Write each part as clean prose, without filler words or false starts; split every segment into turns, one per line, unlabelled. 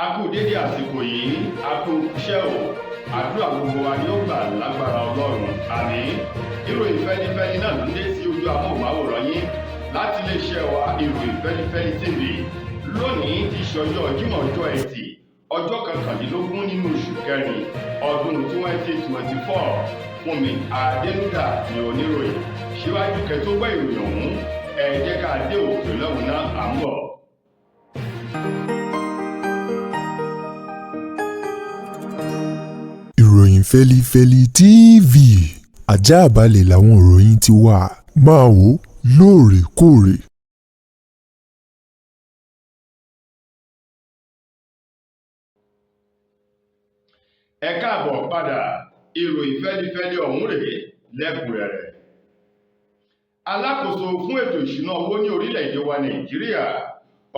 A kú dédé àsìkò yìí, a kú iṣẹ́ o. Àdúrà gbogbo wa ni ó gbà lágbára Ọlọ́run, àmín. Ìròyìn fẹ́lifẹ́li náà ló ń dé sí ojú amóhùnmáwòrán yín láti iléeṣẹ́ wa, Ìròyìn Fẹ́lifẹ́li TV. Lónìí ti ṣe ọjọ́ Jímọ̀, ọjọ́ Ẹtì, ọjọ́ 19 nínú oṣù kẹrin ọdún 2024. Fúnmi Adénúgà ní oníròyìn. Síwájú kẹ́ tó gbọ́ ìròyìn ọ̀hún, ẹ jẹ́ ká dé òkè lọ́hùn náà, à ń bọ̀.
Ìròyìn Fẹ́lifẹ́li TV, àjààbálẹ̀ làwọn ìròyìn ti wà, máa wò ó lóòrèkóòrè.
Ẹ káàbọ̀ padà. Ìròyìn fẹ́lifẹ́li ọ̀hún rèé lẹ́kùnrẹ́rẹ́. Alákòóso fún ètò ìṣúná owó ní orílẹ̀-èdè wa Nàìjíríà,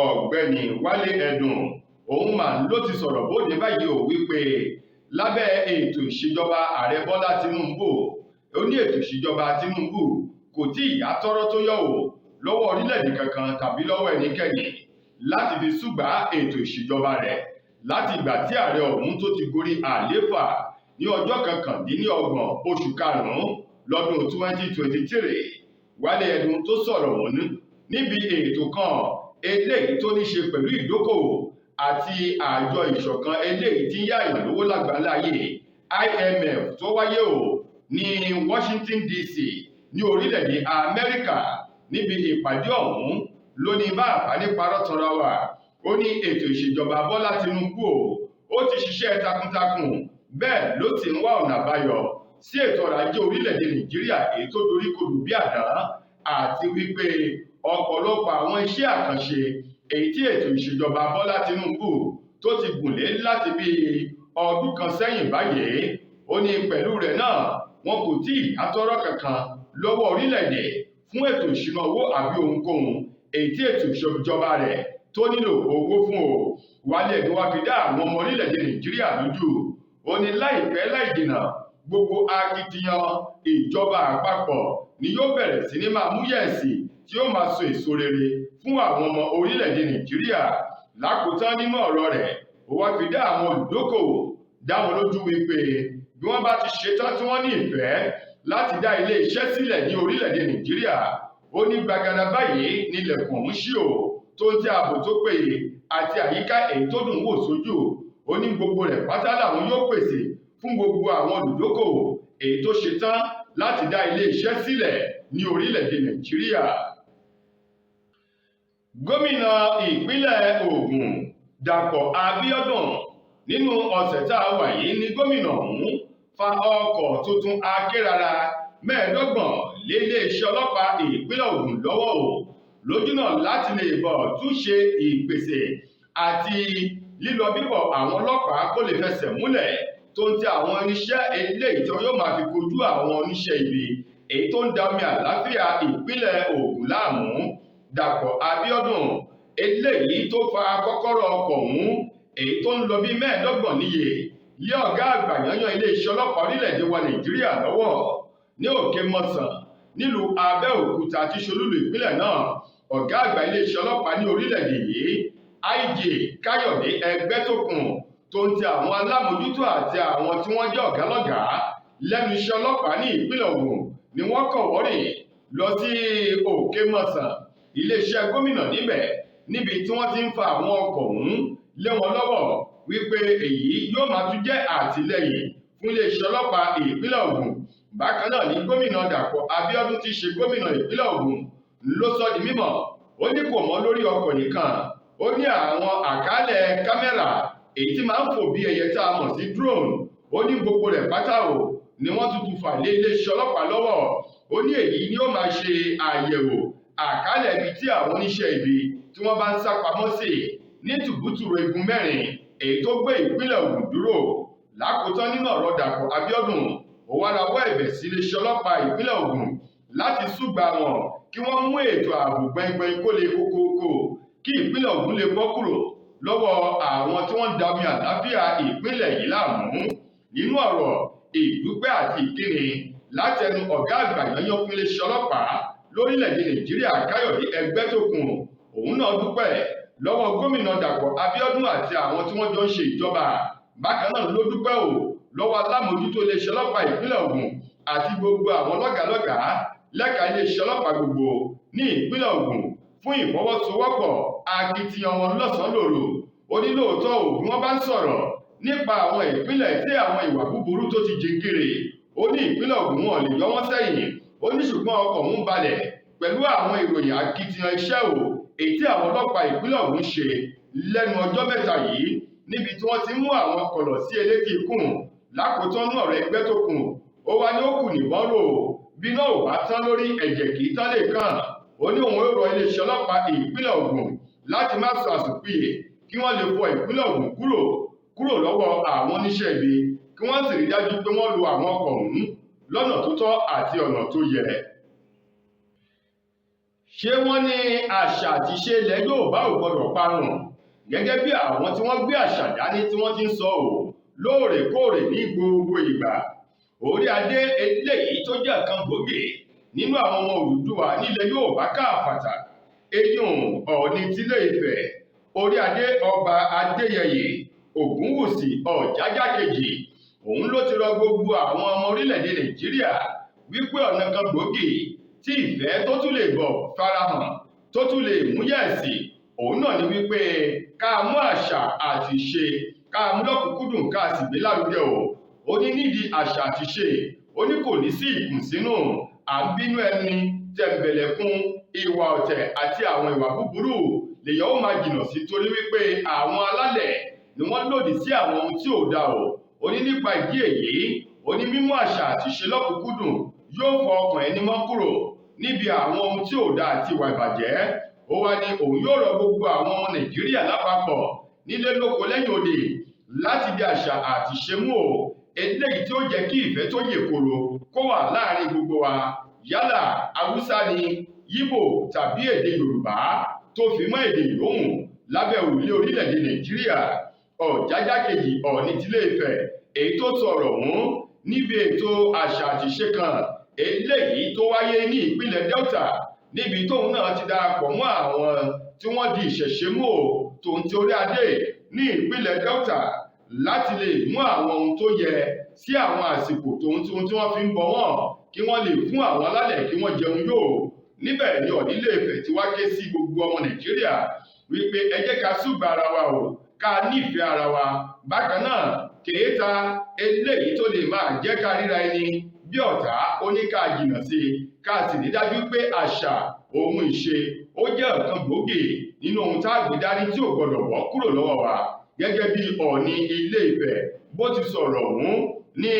Ọ̀gbẹ́ni Wálé Ẹdùn, òun mà ló ti sọ̀rọ̀ bóde báyìí ò wípé lábẹ́ ètò ìṣèjọba ààrẹ Bọ́lá Tinubu, ó ní ètò ìṣèjọba Tinubu kò tí ì yá tọ́rọ́ tó yọ̀ wò lọ́wọ́ orílẹ̀-èdè kankan tàbí lọ́wọ́ ẹnikẹ́ni láti fi ṣùgbà ètò ìṣèjọba rẹ̀ láti ìgbà tí ààrẹ ọ̀hún tó ti gorí àlééfà ní ọjọ́ 29 oṣù karùn-ún lọ́dún 2023. Wálé Ẹdùn tó sọ̀rọ̀ wọ̀n níbi ètò kan eléyìí tó ní ṣe pẹ̀lú ìdókòwò àti àjọ ìṣọ̀kan eléyìí tí ń yá èèyàn lówó lágbàláyé IMF tó wáyé o ní Washington DC ní orílẹ̀-èdè Amẹ́ríkà. Níbi ìpàdé ọ̀hún ló ní bá àbá ní parọ́ tanra wà, ó ní ètò ìṣèjọba Bọ́lá Tinubu o, ó ti ṣiṣẹ́ takuntakun, bẹ́ẹ̀ ló sì ń wá ọ̀nà àbáyọ sí ètò ọrọ̀ ajé orílẹ̀-èdè Nàìjíríà èyí tó dorí kodò bí àdán, àti wípé ọ̀pọ̀lọpọ̀ àwọn iṣẹ́ àkànṣe èyí tí ètò ìṣèjọba Bọ́lá Tinubu tó ti gùnlé láti bí ọdún kan sẹ́yìn báyìí. Ó ní pẹ̀lú rẹ̀ náà, wọn kò tí ì yàtọ̀rọ̀ kankan lọ́wọ́ orílẹ̀-èdè fún ètò ìṣúná owó àbí ohunkóhun èyí tí ètò ìṣèjọba rẹ̀ tó nílò owó fún o. Wálé Ẹdùn wá fi dá àwọn ọmọ orílẹ̀-èdè Nàìjíríà lójú, ó ní láìpẹ́ láì jìnnà, gbogbo akitiyan ìjọba àpapọ̀ ni yóò bẹ̀rẹ̀ sí ní máa múyẹ̀sì tí ó máa so èso rere fún àwọn ọmọ orílẹ̀-èdè Nàìjíríà. Lákòótán nínú ọ̀rọ̀ rẹ̀, ó wá fi dá àwọn olùdókòwò dá wọn lójú wípé bí wọ́n bá ti ṣetán tí wọ́n ní ìfẹ́ láti dá ilé iṣẹ́ sílẹ̀ ní orílẹ̀-èdè Nàìjíríà, ó ní gbàgàdà báyìí nílẹ̀kùn ọ̀hún ṣí o, tó ń tẹ ààbò tó péye àti àyíká èyí tó dùn wò sójú. Ó ní gbogbo rẹ̀ pátá làwọn yóò pèsè fún gbogbo àwọn olùdókòwò èyí tó ṣetán láti dá ilé iṣẹ́ sílẹ̀ ní orílẹ̀-èdè Nàìjíríà. Gómìnà ìpínlẹ̀ Ògùn Dàpọ̀ Abíọ́dún, nínú ọ̀sẹ̀ tá a wà yìí ní gómìnà ọ̀hún fa ọkọ̀ tuntun akérara 25 lé iléeṣẹ́ ọlọ́pàá ìpínlẹ̀ Ògùn lọ́wọ́ o, lójúnà láti lè bọ̀ túnṣe ìpèsè àti lílọ bíbọ̀ àwọn ọlọ́pàá kó lè fẹsẹ̀ múlẹ̀, tó ń tẹ àwọn irinṣẹ́ eléyìí tí wọn yóò máa fi kojú àwọn oníṣẹ́ ibi èyí tó ń da omi àlàáfíà ìpínlẹ̀ Ògùn láàmú. Dàpọ̀ Abíọ́dún eléyìí tó fa kọ́kọ́rọ́ ọkọ̀ ọ̀hún èyí tó ń lọ bí 25 níye lé ọ̀gá àgbà yanyan iléeṣẹ́ ọlọ́pàá orílẹ̀-èdè wa Nàìjíríà lọ́wọ́ ní Òkè Mọ̀sán nílùú Abẹ́òkúta tí ṣolúlù ìpínlẹ̀ náà. Ọ̀gá àgbà iléeṣẹ́ ọlọ́pàá ní orílẹ̀-èdè yìí, IG Káyọ̀dé Ẹgbẹ́tókun, tó ń tẹ àwọn alámòjútó àti àwọn tí wọ́n jẹ́ ọ̀gá lọ́gàá lẹ́nu iṣẹ́ ọlọ́pàá ní ìpínlẹ̀ Ògùn ni wọ́n kọ̀wọ́rìn lọ sí Òkè Mọ̀sán iléeṣẹ́ gómìnà níbẹ̀, níbi tí wọ́n ti ń fa àwọn ọkọ̀ ọ̀hún lé wọn lọ́wọ́ wípé èyí yóò máa tún jẹ́ àtìlẹ́yìn fún iléeṣẹ́ ọlọ́pàá ìpínlẹ̀ Ògùn. Bákan náà ni gómìnà Dàpọ̀ Abíọ́dún ti ṣe gómìnà ìpínlẹ̀ Ògùn ló sọ di mímọ̀, ó ní kò mọ́ lórí ọkọ̀ nìkan, ó ní àwọn àkálẹ̀ kámẹ́rà èyí tí máa ń fò bí ẹyẹ tá a mọ̀ sí drone, ó ní gbogbo rẹ̀ pátá o ni wọ́n tuntun fà lé iléeṣẹ́ ọlọ́pàá lọ́wọ́. Ó ní èyí ni ó máa ṣe àyẹ̀wò àkálẹ̀ ibi tí àwọn oníṣẹ́ ibi tí wọ́n bá ń sá pamọ́ sí ní tùbútùrù igun mẹ́rin èyí tó gbé ìpínlẹ̀ Ògùn dúró. Lákòótán nínú ọ̀rọ̀ Dàpọ̀ Abíọ́dún, ó wá rawọ́ ẹ̀bẹ̀ sí iléeṣẹ́ ọlọ́pàá ìpínlẹ̀ Ògùn láti súgbà wọn kí wọ́n mú ètò ààbò gbẹngbẹng kó lè kókókó kí ìpínlẹ̀ Ògùn lè bọ́ kúrò lọ́wọ́ àwọn tí wọ́n ń da omi àlàáfíà ìpínlẹ̀ yìí láàmú. Nínú ọ̀rọ̀ ìdúpẹ́ àti ìkíni látẹnu ọ̀gá àgbà yanyan fún iléeṣẹ́ ọlọ́pàá lórílẹ̀-èdè Nàìjíríà, Káyọ̀dé Ẹgbẹ́tókun, òun náà dúpẹ́ lọ́wọ́ gómìnà Dàpọ̀ Abíọ́dún àti àwọn tí wọ́n jọ ń ṣe ìjọba. Bákan náà ló dúpẹ́ o lọ́wọ́ alámòójútó iléeṣẹ́ ọlọ́pàá ìpínlẹ̀ Ògùn àti gbogbo àwọn lọ́gàálọ́gàá lẹ́ka iléeṣẹ́ ọlọ́pàá gbogbo ní ìpínlẹ̀ Ògùn fún ìfọwọ́sowọ́pọ̀ akitiyan wọn lọ́sàn-án lòrò. Ó ní lóòótọ́ ò, bí wọ́n bá ń sọ̀rọ̀ nípa àwọn ìpínlẹ̀ tí àwọn ìwà búburú tó ti jìnkiri, ó ní ìpínlẹ̀ Ògùn wọn lè yọ wọ́n sẹ́yìn. Ó ní ṣùgbọ́n ọkọ̀ ń balẹ̀ pẹ̀lú àwọn ìròyìn akitiyan iṣẹ́ ò èyí tí àwọn ọlọ́pàá ìpínlẹ̀ Ògùn ṣe lẹ́nu ọjọ́ mẹ́ta yìí, níbi tí wọ́n ti mú àwọn kọ̀lọ̀ sí elétí ikùn. Lákòótán nú ọ̀rọ̀ ẹgbẹ́ tó kù, ó wá ní ó kù níbọn rò, bí náà ò bá tán lórí ẹ̀jẹ̀ kì í tán lè kàn. Ó ní òun ó rọ iléeṣẹ́ ọlọ́pàá ìpínlẹ̀ Ògùn láti má sọ àsùnpìyè, kí wọ́n lè fọ ìpínlẹ̀ Ògùn kúrò lọ́wọ́ àwọn oníṣẹ́ ibi, kí wọ́n sì rí dájú pé wọ́n lo àwọn ọkọ̀ ọ̀hún lọ́nà tó tọ́ àti ọ̀nà tó yẹ. Ṣé wọ́n ní àṣà àti ìṣe ilẹ̀ Yorùbá ò gbọdọ̀ parun? Gẹ́gẹ́ bí àwọn tí wọ́n gbé àṣà dání tí wọ́n ti ń sọ ò lóòrèkóòrè ní gbogbo ìgbà. Orí adé eléyìí tó jẹ́ ọ̀kan gbòógì nínú àwọn ọmọ Odùduwà nílẹ̀ Yorùbá káàfàtà, eyín Ọọ̀ni tílé Ifẹ̀, orí adé Ọba Adéyẹyè Ògúnwùsì Ọ̀jájá kejì, òun ló ti rọ gbogbo àwọn ọmọ orílẹ̀-èdè Nàìjíríà wípé ọ̀nà kan gbòógì tí ìfẹ́ tó tún lè bọ̀ farahàn tó tún lè múyẹ̀sì, òun náà ni wípé ká mú àṣà àti ìṣe ká mú lọ́kùnkúndùn ká sì gbé lárugẹ o. Ó ní nídìí àṣà àti ìṣe, ó ní kò ní sí ìkùnsínú, à ń bínú ẹni, tẹ̀m̀bẹ̀lẹ̀kun, ìwà ọ̀tẹ̀ àti àwọn ìwà búburú lèyàn ó máa jìnnà sí, torí wípé àwọn alálẹ̀ ni wọ́n lòdì sí àwọn ohun tí ò da o. Ó ní nípa ìdí èyí, ó ní mímú àṣà àti ìṣe lọ́kùnkúndùn yóò fọ ọkàn ẹni mọ́ kúrò níbi àwọn ohun tí ò da àti ìwà ìbàjẹ́. Ó wá ní òun yóò rọ gbogbo àwọn ọmọ Nàìjíríà lápapọ̀ nílé lóko lẹ́yìn odi láti di àṣà àti ìṣe mú o, eléyìí tí ó jẹ́ kí ìfẹ́ tó yè koro kó wà láàrin gbogbo wa, yálà Haúsá ni, Yíbò tàbí èdè Yorùbá tó fi mọ́ èdè yòówù lábẹ́ òrùlé orílẹ̀-èdè Nàìjíríà. Ọ̀jájá kejì Ọọ̀ni tílé Ifẹ̀ èyí tó sọ̀rọ̀ ọ̀hún níbi ètò àṣà àti ìṣe kan eléyìí tó wáyé ní ìpínlẹ̀ Delta, níbi tóun náà ti darapọ̀ mọ́ àwọn tí wọ́n di ìṣẹ̀ṣe mú o tòun ti orí adé ní ìpínlẹ̀ Delta láti lè mú àwọn ohun tó yẹ sí àwọn àsìkò tòun tí ohun tí wọ́n fi ń bọ wọ́n, kí wọ́n lè fún àwọn alálẹ̀ kí wọ́n jẹun yóò. Níbẹ̀ ni Ọọ̀ni Ilé Ifẹ̀ ti wá ké sí gbogbo ọmọ Nàìjíríà wípé ẹ jẹ́ ká súgbà ara wa o, ká nífẹ̀ẹ́ ara wa. Bákan náà kèéta eléyìí tó lè máa jẹ́ ká ríra ẹni bí ọ̀tá, ó ní ká jìnnà sí i, ká sì rí dájú pé àṣà ohun ìṣe ó jẹ́ ọ̀kan gbòógì nínú ohun tá a gbé dání tí ò gbọdọ̀ bọ́ kúrò lọ́wọ́ wa. Gẹ́gẹ́ bí Ọọ̀ni Ilé Ifẹ̀ bó ti sọ̀rọ̀ ọ̀hún ní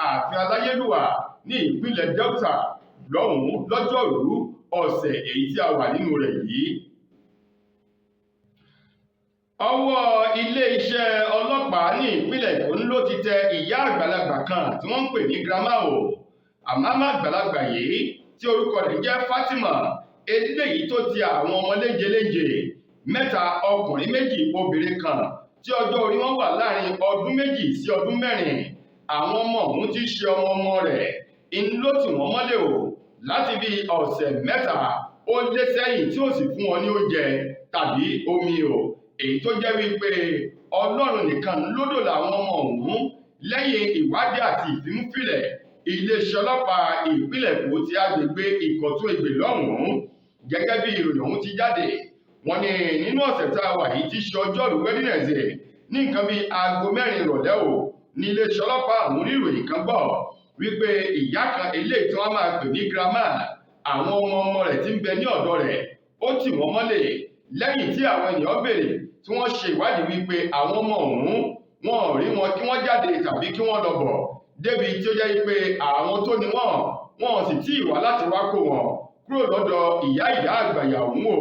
ààfin Aláyélúwà ní ìpínlẹ̀ Delta lọ́hùn-ún lọ́jọ́rùú ọ̀sẹ̀ èyí tí a wà nínú rẹ̀ yìí. Ọwọ́ iléeṣẹ́ ọlọ́pàá ní ìpínlẹ̀ Èkó ló ti tẹ ìyá àgbàlagbà kan tí wọ́n ń pè ní girama o. Àmàmà àgbàlagbà yìí tí orúkọ rẹ̀ jẹ́ Fatima, eléyìí tó ti àwọn ọmọ léjeléje mẹ́ta, ọkùnrin méjì, obìnrin kan, tí ọjọ́ orí wọn wà láàrin ọdún 2 sí ọdún 4. Àwọn ọmọ ọ̀hún ti ṣe ọmọ ọmọ rẹ̀ ń ló tì wọ́n mọ́lẹ̀ o láti bí ọ̀sẹ̀ 3 ó lé sẹ́yìn, tí ó sì fún wọn ní oúnjẹ tàbí omi o, èyí tó jẹ́ wípé Ọlọ́run nìkan lódò làwọn ọmọ ọ̀hún. Lẹ́yìn ìwádìí àti ìfimúfilẹ̀ iléeṣẹ́ ọlọ́pàá ìpínlẹ̀ Èkó ti agbègbè Ìkọ̀tún Ègbè lọ́hùn-ún, gẹ́gẹ́ bí ìròyìn ọ̀hún ti jáde, wọ́n ní nínú ọ̀sẹ̀ tá a wà yìí ti ṣe ọjọ́rú Wednesday ní nǹkan bíi aago 4 ìrọ̀lẹ́ o ní iléeṣẹ́ ọlọ́pàá àwọn oníròyìn kan gbọ́ wípé ìyá kan eléyìí tí wọ́n máa pè ní girama, àwọn ọmọ ọmọ rẹ̀ tí ń bẹ ní ọ̀dọ̀ rẹ̀ ó tì wọ́n mọ́lẹ̀ lẹ́yìn tí àwọn ènìyàn béèrè tí wọ́n ṣe ìwádìí wípé àwọn ọmọ ọ̀hún wọn ò rí wọn kí wọ́n jáde tàbí kí wọ́n lọ bọ̀, débi tí ó jẹ́ pé àwọn tó ní wọ́n wọn sì tí ì wá láti wá kó wọn kúrò lọ́dọ̀ ìyá àgbàyà ọ̀hún o.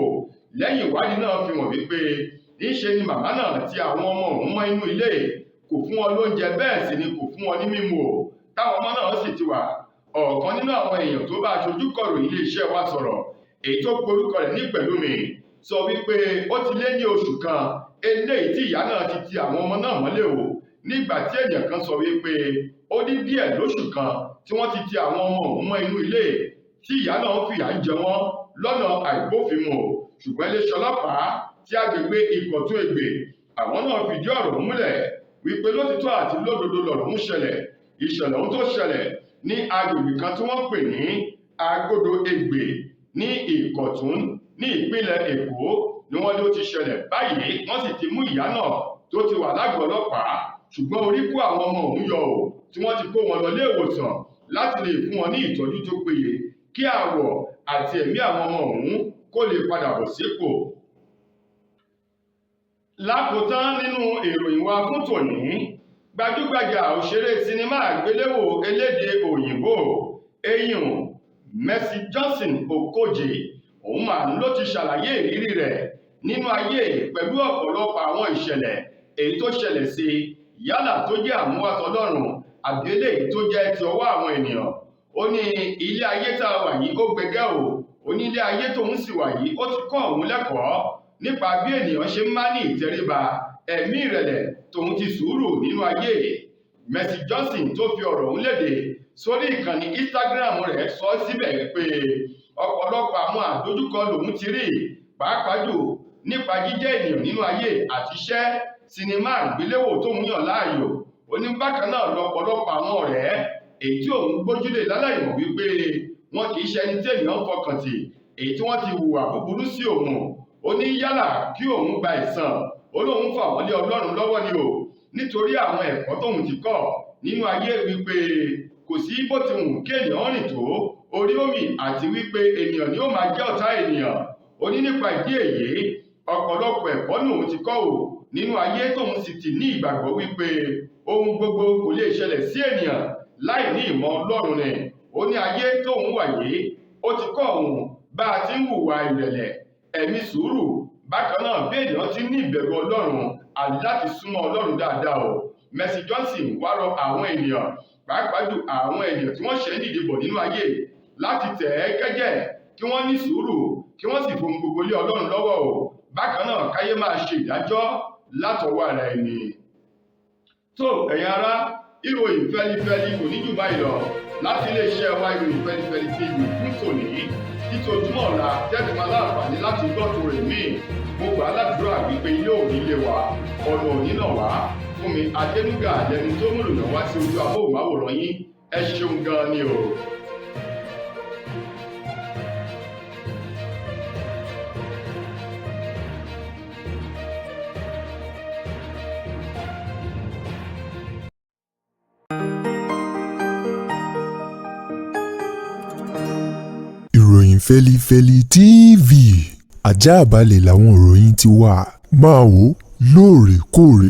Lẹ́yìn ìwádìí náà fi hàn wípé níṣe ni màmá náà ti àwọn ọmọ ọ̀hún mọ́ inú ilé, kò fún wọn lóúnjẹ bẹ́ẹ̀ sì ni kò fún wọn ní mímu o, táwọn ọmọ náà sì ti wà. Ọ̀kan nínú àwọn èèyàn tó bá aṣojú kọ̀ròyìn iléeṣẹ́ wa sọ̀rọ̀, èyí tó porúkọ rẹ̀ ní Pẹ̀lúmi, sọ wípé ó ti lé ní oṣù kan eléyìí tí ìyá náà ti ti àwọn ọmọ náà mọ́lẹ̀ o, nígbà tí èèyàn kan sọ wípé ó ní díẹ̀ lóṣù kan tí wọ́n ti ti àwọn ọmọ òun mọ́ inú ilé tí ìyá náà fìyà ń jẹ wọ́n lọ́nà àìbófinmu o. Ṣùgbọ́n iléeṣẹ́ ọlọ́pàá Tí agbègbè Ìkọ̀tún Ègbè, àwọn náà fìdí ọ̀rọ̀ múlẹ̀ wípé lótìtọ́ àti lódodo lọ̀rọ̀ ń ṣẹlẹ̀. Ìṣẹ̀lẹ̀ ohun tó ṣẹlẹ̀ ní agbègbè kan tí wọ́n pè ní Agodo Ègbè ní Ìkọ̀tún ní ìpínlẹ̀ Èkó ni wọ́n ní ó ti ṣẹlẹ̀ báyìí. Wọ́n sì ti mú ìyá náà tó ti wà lágọ̀ọ́ ọlọ́pàá, ṣùgbọ́n orí kó àwọn ọmọ òun yọ ò, tí wọ́n ti kó wọn lọ ilé ìwòsàn láti lè fún wọn ní ìtọ́jú tó péye kí àwọ̀ àti ẹ̀mí àwọn ọmọ òun kó lè padà bọ̀ sípò. Lákòótán nínú ìròyìn wa fún tòní, gbajúgbajà òṣèré sinimá àgbéléwò elédè òyìnbó eyín Mercy Johnson Okoje, òun mà ló ti ṣàlàyé ìrírí rẹ̀ nínú ayé pẹ̀lú ọ̀pọ̀lọpọ̀ àwọn ìṣẹ̀lẹ̀ èyí tó ṣẹlẹ̀ sí, yálà tó jẹ́ àmúwátọlọ́run àbí eléyìí tó jẹ́ ti ọwọ́ àwọn ènìyàn. Ó ní ilé ayé tá a wà yìí ó gbẹgẹ́ o. Ó ní ilé ayé tóun sì wà yìí ó ti kọ́ òun lẹ́kọ̀ọ́ nípa bí ènìyàn ṣe ń má ní ìtẹríba, ẹ̀mí ìrẹ̀lẹ̀ tòun ti sùúrù nínú ayé. Mercy Johnson tó fi ọ̀rọ̀ òun léde sórí ìkànnì Instagram rẹ̀ sọ síbẹ̀ pé ọ̀pọ̀lọpọ̀ àwọn àdójúkọ lòun ti rí, pàápàá jù nípa jíjẹ́ ènìyàn nínú ayé àti iṣẹ́ sinimá àgbéléwò tóun yàn láàyò. Ó ní bákan náà lọ́pọ̀lọpọ̀ àwọn ọ̀rẹ́ èyí tí òun gbójúlé láláìmọ̀ wípé wọn kì í ṣe ẹni tí ènìyàn ń fọkàn tì, èyí tí wọ́n ti hùwà búburú sí òun. Ó ní yálà kí òun gba ẹ̀san, ó lóun fà wọ́n lé Ọlọ́run lọ́wọ́ ni o, nítorí àwọn ẹ̀kọ́ tóun ti kọ́ nínú ayé wípé kò sí bó ti wù kí ènìyàn rìn tó orí omi, àti wípé ènìyàn ni ó máa jẹ́ ọ̀tá ènìyàn. Ó ní nípa ìdí èyí, ọ̀pọ̀lọpọ̀ ẹ̀kọ́ lòun ti kọ́ ò nínú ayé, tóun sì ti ní ìgbàgbọ́ wípé ohun gbogbo kò lè ṣẹlẹ̀ sí ènìyàn láì ní ìmọ̀ Ọlọ́run ni. Ó ní ayé tóun wà yìí ó ti kọ́ òun bá a ti ń hùwà ìrẹ̀lẹ̀, ẹ̀mí sùúrù, bákan náà bí ènìyàn ti ní ìbẹ̀rù Ọlọ́run àti láti súnmọ́ Ọlọ́run dáadáa o. Mercy Johnson wá rọ àwọn ènìyàn, pàápàá jù àwọn ènìyàn tí wọ́n ṣẹ̀ ń dìde bọ̀ nínú ayé, láti tẹ̀ ẹ́ kẹ́jẹ́, kí wọ́n ní sùúrù, kí wọ́n sì fohun gbogbo lé Ọlọ́run lọ́wọ́ o. Bákan náà káyé máa ṣe ìdájọ́ látọwọ́ ara ẹni. Tó ẹ̀yin ará, ìròyìn fẹ́lifẹ́li kò ní jù báyìí lọ láti iléeṣẹ́ wa ìròyìn fẹ́lifẹ́li TV fún tòní. Títí ojúmọ́ ọ̀la tẹ́tù máa láǹfààní láti gbọ́ tó rẹ̀ míì, mo gbà á ládùúrà wípé ilé òní lé wa, ọ̀nà òní náà wá. Fún mi Adénúgà lẹni tó múlò wá sí ojú amóhùnmáwòrán yín. Ẹ ṣeun gan ni o.
Ìròyìn Fẹ́lifẹ́li TV, ajáàbalẹ̀ làwọn ìròyìn ti wà. Máa wò lóòrèkóòrè.